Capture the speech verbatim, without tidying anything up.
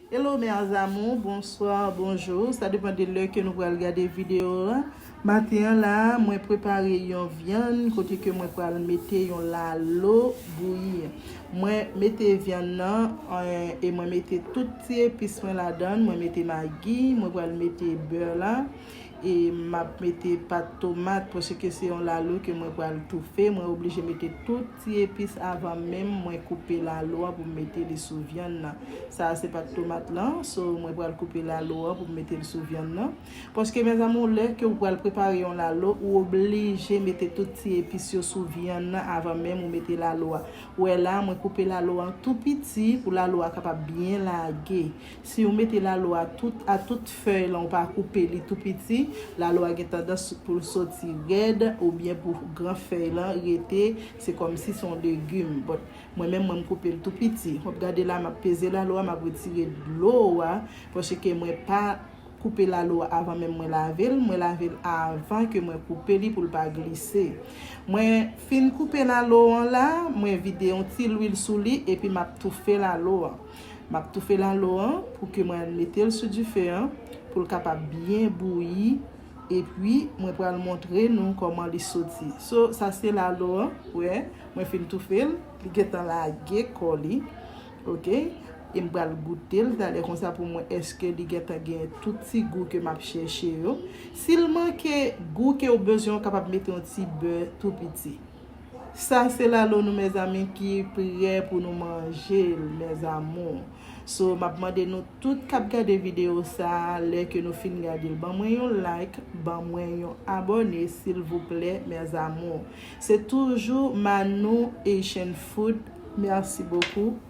Hello mes amours, bonsoir, bonjou. Sa depann de lè ke nou pral gade videyo a. Maten an la, mwen prepare yon vyann kote ke mwen pral mete yon lalo bouyi. Mwen mete vyann nan, eh, e mwen mete tout ti epis mwen ladan. Mwen mete magi, mwen pral mete bè la. E m ap mete pat tomat, paske se yon lalo ke mwen pral toufe. Mwen oblije mete tout ti epis avan menm mwen koupe lalo a pou m mete li sou vyann nan. Sa a se pat tomat lan, so mwen pral koupe lalo a pou m mete li sou vyann nan. Paske mes amours, lè ke ou pral prepare yon lalo, ou oblije mete tout ti epis yo sou vyann nan avan menm ou mete lalo a. Ou wè la, mwen koupe lalo a tou piti pou lalo a kapab byen lage. Si ou mete lalo a tout, a tout fèy lan, ou pa koupe li tou piti, lalo a gen tandans pou l soti rèd oubyen pou gran fèy lan rete, se kòmsi se yon legim. But mwen menm, mwen m koupe l tou piti. W ap gade la, m ap peze lalo a, m ap retire dlo a, paske mwen pa koupe lalo a avan menm mwen lave l. Mwen lave l avan ke mwen koupe li pou l pa glise. Mwen fin koupe lalo an la, mwen vide yon ti lwil sou li, epi m ap toufe lalo an. M ap toufe lalo an pou ke mwen mete l sou dife an, pou l kapab byen bouyi, epi mwen pral montre nou kòman li soti. So, sa se lalo an, wè, mwen fin toufe l, li gentan lage kò li, oke? E m pral goute l talè konsa pou mwen èske li gentan gen tout ti gou ke m ap chèche yo. Si l manke gou ke ou bezwen, ou kapab mete yon ti bè tou piti. Sa se lalo nou, mes amours, ki prè pou nou manje l, mes amours. So, m ap mande nou tout k ap gade videyo sa a, lè ke nou fin gade l, ban mwen yon like, ban mwen yon abòne, silvouplè, mes amours. Se toujou Manou Haitian Food. Merci beaucoup.